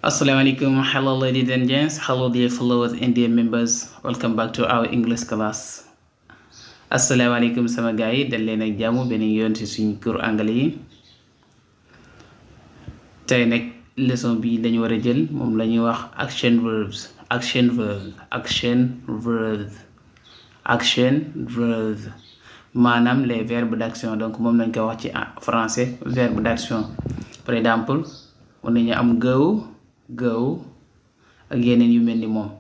Assalamualaikum, hello ladies and gents, hello dear followers and dear members, welcome back to our English class. Assalamualaikum sama gars yi dal leen ak jàmm beneen yoon ci suñu cours anglais yi. Tey nag leçon bi dañu war a jël moom la ñuy wax action verbs maanaam les verbes d'action, donc moom lañ koy wax ci français verbe d'action. Par exemple mën nañu am go ak yeneen yu mel ni moom.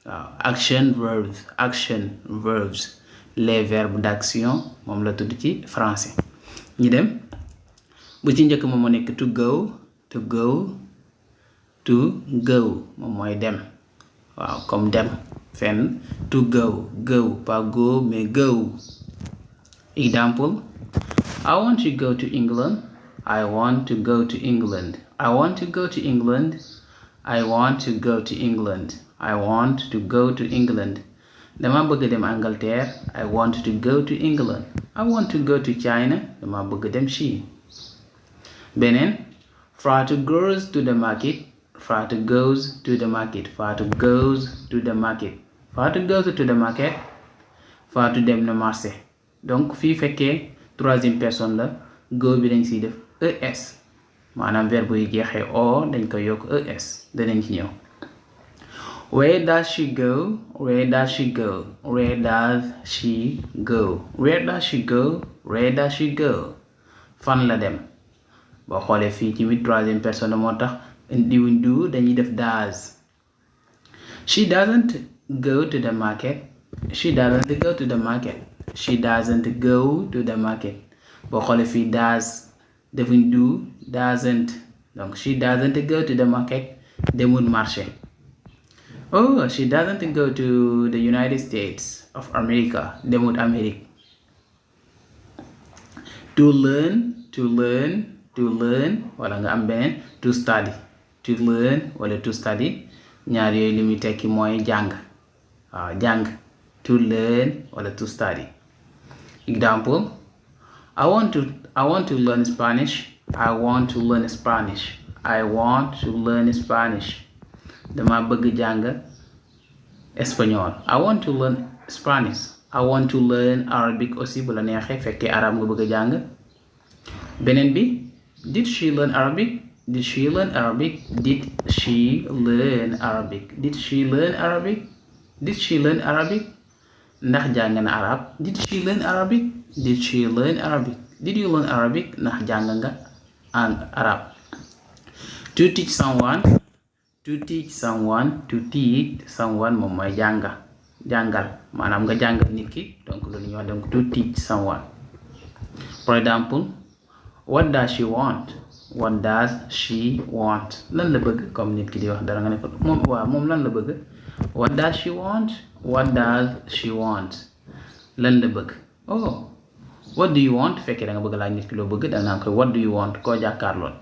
waaw action verbs les verbes d'action moom la tudd ci français. ñi dem bu ci njëkk moom moo nekk to go moom mooy dem. waaw comme dem fenn to go pas go mais go. Example, I want to go to England. I want to go to England. I want to go to England. I want to go to England. I want to go to England. Dama bëgg dem Angleterre. I want to go to England. I want to go to China. Dama bëgg dem Chine. Beneen, Fratu goes to the market. Fratu goes to the market. Fratu goes to the market. Fratu goes to the market. Fratu dem na marché. Donc fii fekkee troisième personne la go bi dañ siy def es maanaam verbe yu jeexee o dañ koy yokk es danañ ci ñëw. Where does she go? Where does she go? Where does she go? Where does she go? Where does she go? Fan la dem. boo xoolee fii ci mit troisième personne moo tax diwuñ du dañuy def does. She doesn't go to the market. She doesn't go to the market. She doesn't go to the market. boo xoolee fii does defuñ do doesn't, donc she doesn't go to the market demul marché. Oh, she doesn't go to the United States of America demul Amérique. To learn wala nga am beneen to study. To learn wala to study ñaar yooyu li muy tekki mooy jàng. waaw jàng to learn wala to study. Example, I want to learn Spanish. I want to learn Spanish. I want to learn Spanish. Dama bëgg jàng espagnol. I want to learn Spanish. I want to learn Arabic aussi bu la neexee fekkee arab nga bëgg jàng. Beneen bi, did she learn Arabic? Did she learn Arabic? Did she learn Arabic? Did she learn Arabic? Did she learn Arabic? ndax jàng na arab. Did she learn Arabic? Did she learn Arabic? Did you learn Arabic? ndax jàng nga arab. To teach someone moom mooy jàngal maanaam nga jàngal nit ki, donc loolu ñuy wax donc to teach someone. For example, what does she want? What does she want? lan la bëgg, comme nit ki di wax dara nga ne ko moom lan la bëgg. What does she want? What does she want? lan la bëgg. Oh, what do you want? fekkee da nga bëgg laaj nit ki loo bëgg da nga naan ko what do you want, koo jàkkaarlool.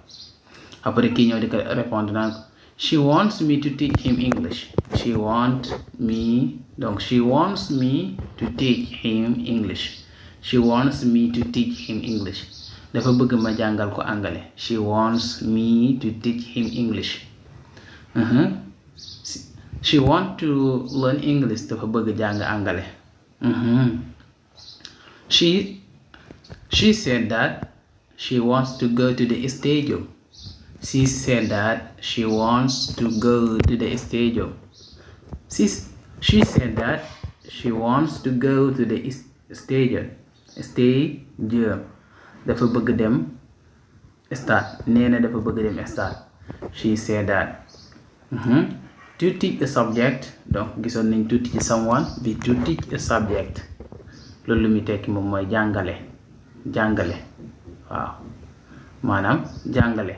après kii ñëw di ko répondre naan ko she wants me to teach him English. She wants me to teach him English. She wants me to teach him English. dafa bëgg ma jàngal ko anglais. She wants me to teach him English. She wants to learn English. dafa bëgg jàng anglais. She said that she wants to go to the stadium. She said that she wants to go to the stadium. She said that she wants to go to the stadium. dafa bëgg dem stade. nee na dafa bëgg dem stade. She said that. To teach a subject, donc gisoon nañ to teach someone bi to teach a subject loolu lu muy tekki moom mooy jàngale waaw maanaam jàngale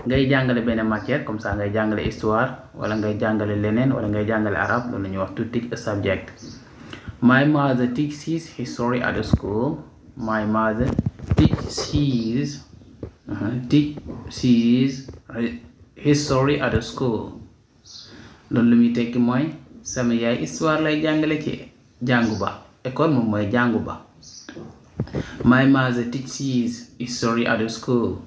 ngay jàngale benn matière comme ça ngay jàngale histoire wala ngay jàngale leneen wala ngay jàngale arab loolu la ñuy wax to teach a subject. My mother teaches history at school. My mother teaches history at school. loolu lu muy tekki mooy sama yaay histoire lay jàngale ci jàngu ba. école moom mooy jàngu ba. My mother teaches history at school.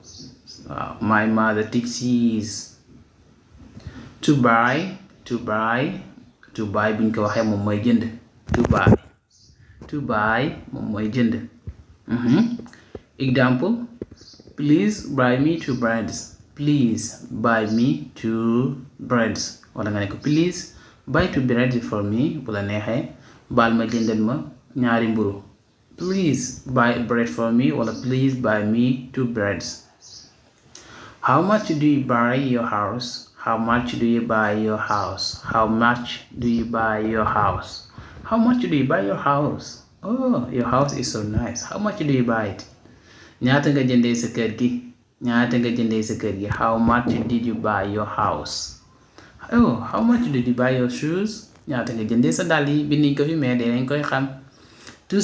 My mother teaches to buy buñ ko waxee moom mooy jënd to buy moom mooy jënd example please buy me 2 breads wala nga ne ko please buy 2 breads for me bu la neexee baal ma jëndal ma ñaari mburu please buy bread for me wala please buy me 2 breads. How much do you buy your house? How much do you buy your house? How much do you buy your house? How much do you buy your house? Oh, your house is so nice. How much do you buy it? ñaata nga jëndee sa kër gi? How much did you buy your house? Oh, how much did you buy your shoes? ñaata nga jëndee sa dàll yi bindiñ ko fi mais dinañ koy xam. To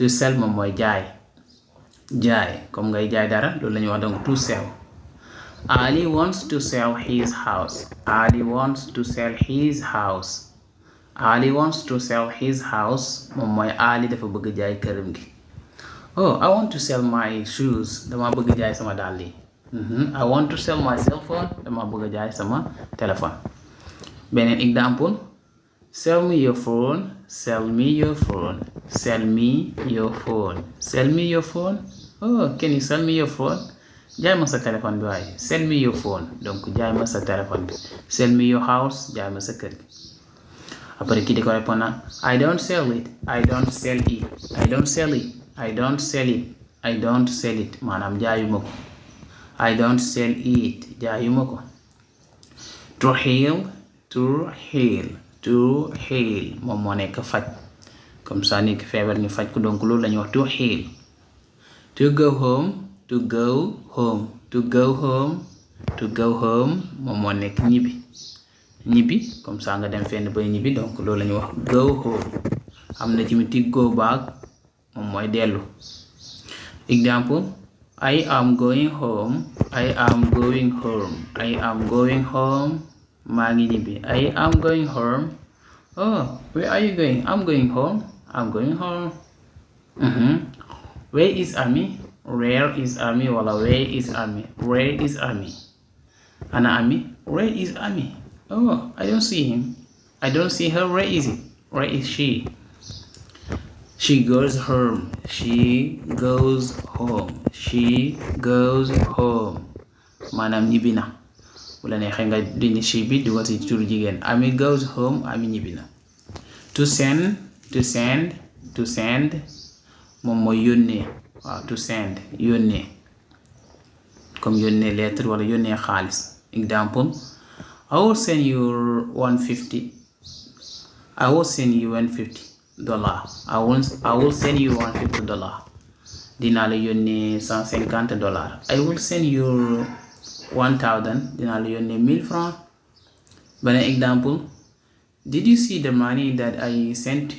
sell moom mooy jaay comme ngay jaay dara loolu la ñuy wax donc to sell. Ali wants to sell his house. Moom mooy Ali dafa bëgg jaay këram gi. Oh, I want to sell my shoes. Dama bëgg jaay sama dàll yi. I want to sell my cell phone. Dama bëgg jaay sama téléphone. Beneen exemple. Sell me your phone. Oh, can you sell me your phone? Jaay ma sa téléphone bi waaye. Sell me your phone. Donc jaay ma sa téléphone bi. Sell me your house. Jaay ma sa kër gi. Après kii di ko répondre I don't sell it. Maanaam jaayuma ko. I don't sell it. Jaayuma ko. To heal moom moo nekk faj comme ça ni feebar ñu faj ko donc loolu lañuy wax to heal. To go home moom moo nekk ñibbi comme ça nga dem fenn bay ñibbi donc loolu lañuy wax go home. am na tamit go back moom mooy dellu. Example I am going home. maa ngi ñibbi. I am going home. Oh, where are you going? I'm going home. Where is Ami? Where is Ami? Ana Ami? Where is Ami? Oh, I don't see him. I don't see her. Where is it? Where is she? She goes home. Maanaam ñibbi na. bu la neexee nga dindi she bi dugal ci turu jigéen. Ami goes home. Ami ñibbi na. To send moom mooy yónnee. waaw to send yónnee comme yónnee lettre wala yónnee xaalis. Example I will send you $150. I will send you $150. dinaa la yónnee $150. I will send you 1,000. dinaa la yónnee 1,000 francs. beneen example did you see the money that I sent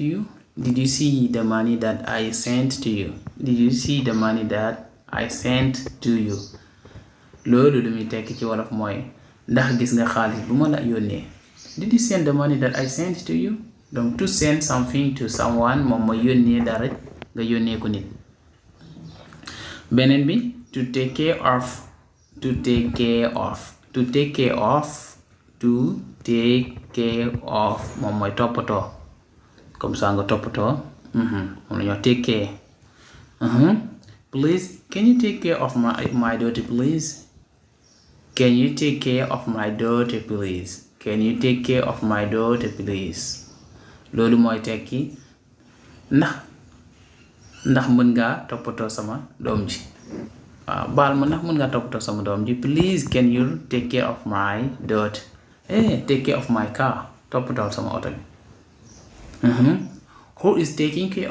to you? Loolu lu muy tekki ci wolof mooy ndax gis nga xaalis bu ma la yónnee. Did you send the money that I sent to you? Donc to send something to someone moom mooy yónnee dara nga yónnee ko nit. beneen bi to take care of moom mooy toppatoo comme ça nga toppatoo moom la ñuy wax take care. Please can you take care of my daughter please? Loolu mooy tekki ndax mën ngaa toppatoo sama doom ji. waaw baal ma ndax mën ngaa toppatoo sama doom ji. Please can you take care of my daughter? Take care of my car. toppatoo sama oto bi. Who is taking care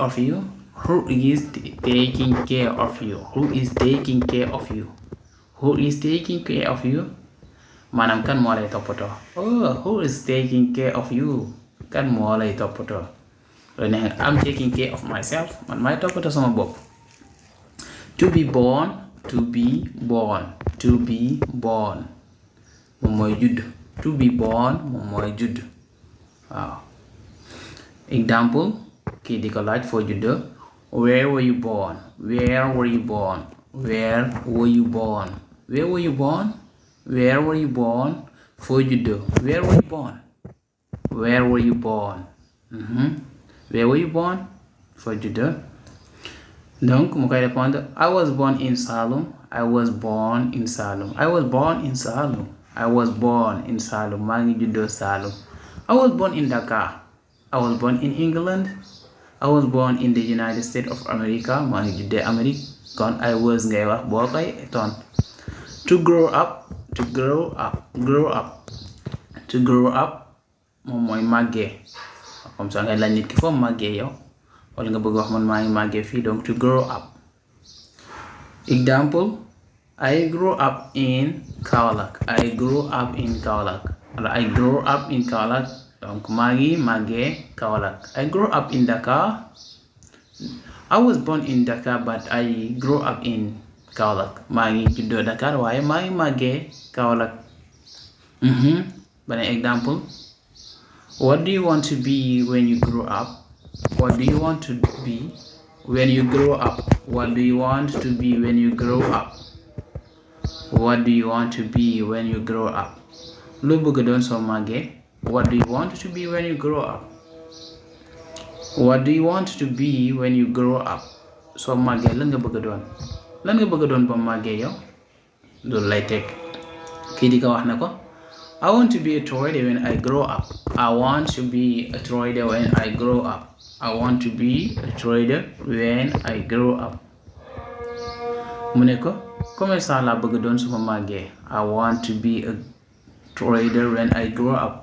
of you? Maanaam kan moo lay toppatoo. Oh, who is taking care of you? Kan moo lay toppatoo. loolu ne I'm taking care of myself. Man maay toppatoo sama bopp. To be born moom mooy judd. moom mooy judd. waaw. Example kii di ko laaj foo juddoo. Where were you born? where were you born foo juddoo where were you born where were you born where were you born foo juddoo. Donc mu koy répondre I was born in Saloum I was born in Saloum I was born in Saloum I was born in Saloum maa ngi juddoo Saloum. I was born in Dakar I was born in England I was born in the United States of America maa ngi juddee Amérique kon I was ngay wax boo koy ton. To grow up moom mooy màggee comme ça ngay laaj nit ki foo màggee yow wala nga bëgg wax man maa ngi màggee fii donc to grow up. Example I grew up in Kaolack I grew up in Kaolack wala I grew up in Kaolack donc maa ngi màggee Kaolack. I grew up in Dakar I was born in Dakar but I grew up in Kaolack maa ngi juddoo Dakar waaye maa ngi màggee Kaolack. Beneen example what do you want to be when you grow up what do you want to be when you grow up what do you want to be when you grow up what do you want to be when you grow up loo bëgg doon soo màggee what do you want to be when you grow up what do you want to be when you grow up soo màggee lan nga bëgg doon ba màggee yow loolu lay teg. kii di ko wax na ko I want to be a trader when I grow up I want to be a trader when I grow up I want to be a trader when I grow up. mu ne ko commerçant laa bëgg doon suma màggee I want to be a trader when I grow up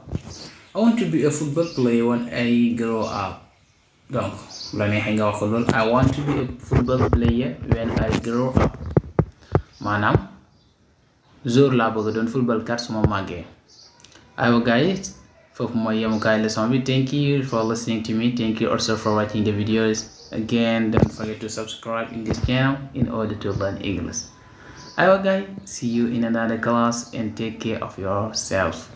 I want to be a football player when I grow up. donc la neexee nga wax ko loolu I want to be a football player when I grow up maanaam jour laa bëgg doon football kat suma màggee. aywa guys foofu mooy yemukaay leçon bi. Thank you for listening to me. Thank you also for watching the videos. Again, don't forget to subscribe in this channel in order to learn English. Aywa guys, see you in another class and take care of yourself.